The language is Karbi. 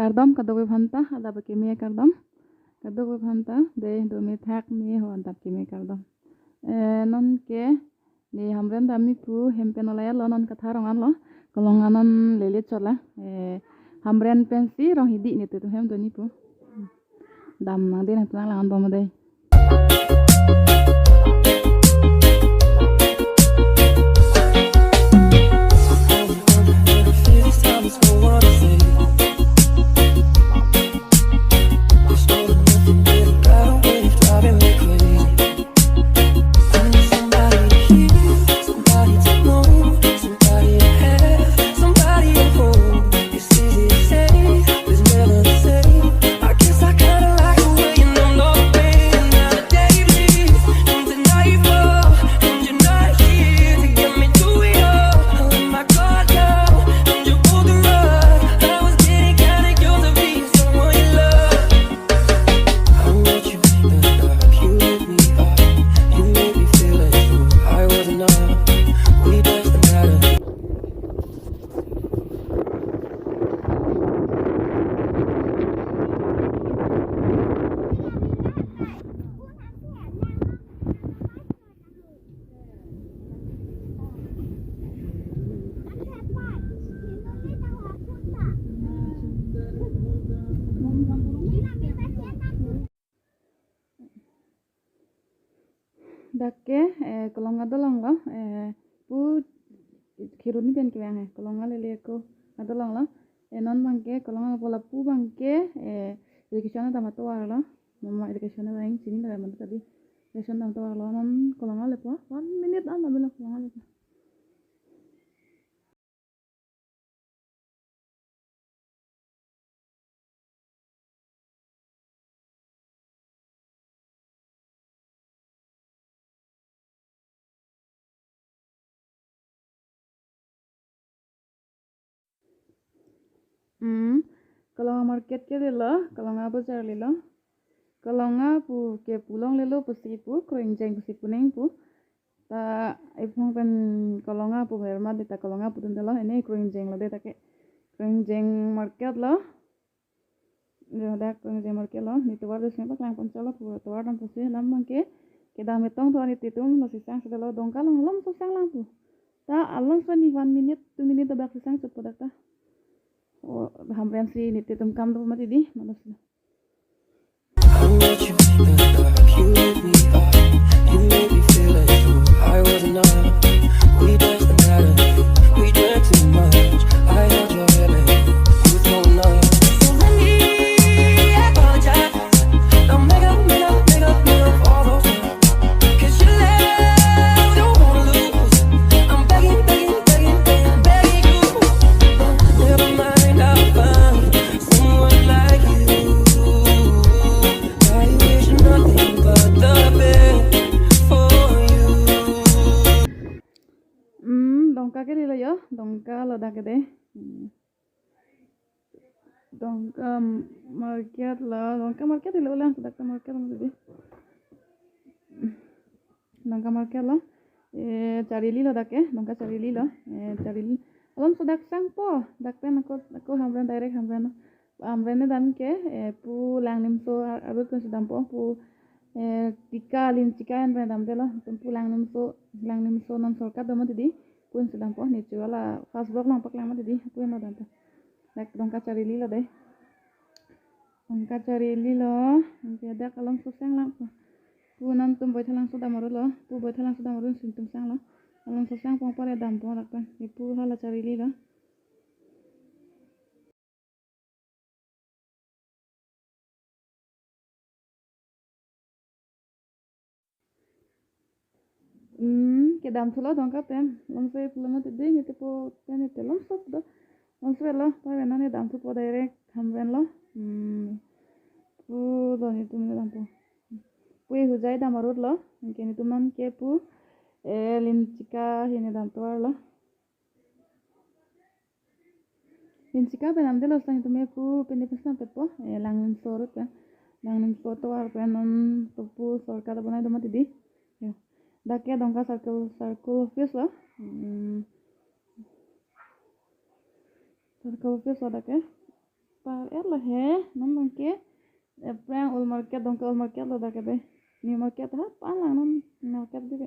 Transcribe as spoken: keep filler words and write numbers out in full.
Kardom kadokave aphanta, adap akeme kardom. Kadokave aphanta, dei do me thak me ho adap akeme kardom. Eh, non ke, ne Hamren damji pu hem pen olai lo, non Kathar rong an lo, Kolonga non lele chot la. Eh, Hamren pensi Ronghidi netum hem doji pu. Dam nang dei nangtum nang lang-an bom dei. Dak ke, eh, Kolonga dolong lo, eh, pu Kheroni pen kevang, eh, Kolonga lele ako adolong lo. Eh, non abangke Kolonga pola pu abangke, eh, education adap atovar lo. Mama education abang chini lo, mama tadi education adap atovar lo. Non Kolonga lepo, one minute an abang lo Kolonga lepo. Hmm, Kolonga market ke lelo, Kolonga bazar lelo. Kolonga pu ke pu longlelo pusi pu, Kroingjeng pusi pu neng pu. Ta iphong pen Kolonga pu merma dei ta Kolonga pudun dei lo, ini Kroingjeng lo dei ta ke. Kroingjeng market lo. Yo, dak Kroingjeng market lo, ne tovar duseng paklang pon chot lo pu tovar dam pusi lam abangke. Kedam etong tovar netum lo sisang sida lo Dongka along alomso sang lang pu. Ta alomso ni one minute, two minute abang sisang chot po dak ta. O, Hamren si netum kam do mati dei, malas lo. Hmm, Dongka ke lelo yo, Dongka lo dak ke dei. Hmm. Dongka market lo, Dongka market lo lang, dak ta market lo dei. Dongka market lo, eh, Charili lo dak ke, Dongka Charili lo, eh, Charili. Alomso dak sang po, dak pen ako, ako Hamren direct Hamren. Hamren ne dam ke, eh, pu Langnimso ar-, arut pen si dampo, pu, eh, Tika Linchika an pen damdelo, pu Langnimso, Langnimso non shortcut do mati dei, pu pen si dampo, ne chu ala first block along paklang mati dei, pu pen lo dampo. Dak Dongka Charili lo dei. Dongka Charili lo, anke dak alomso sang lang pu. Pu nangtum Boithalangso dam arut lo, pu Boithalangso dam arut si netum sang lo. Alomso sang pon pare dampo dak pen. Ipu hala Charili lo. Hmm, kedam thulo Dongka pen. Alomso pulo mati dei, netum po pen netum alomso do. Alomso lo, pa pen ne dam thupo direct Hamren lo. Hmm. Pu do netum ne dampo. Pu Hojai dam arut lo. Anke netum non ke pu, eh, Linchika hini dam tovar lo. Linchika pen damdelo sita netum pu pini pen si dampetpo, eh, Langnimso arut pen. Langnimso tovar pen non to pu shortcut abonai do mati dei. Yo. Dak ke Dongka circle, circle office lo. Hmm. Circle office lo dak ke. Par-et lo he, non abangke. Aphrang old market, Dongka old market lo dak ke be. New market ha, palang non market ke be.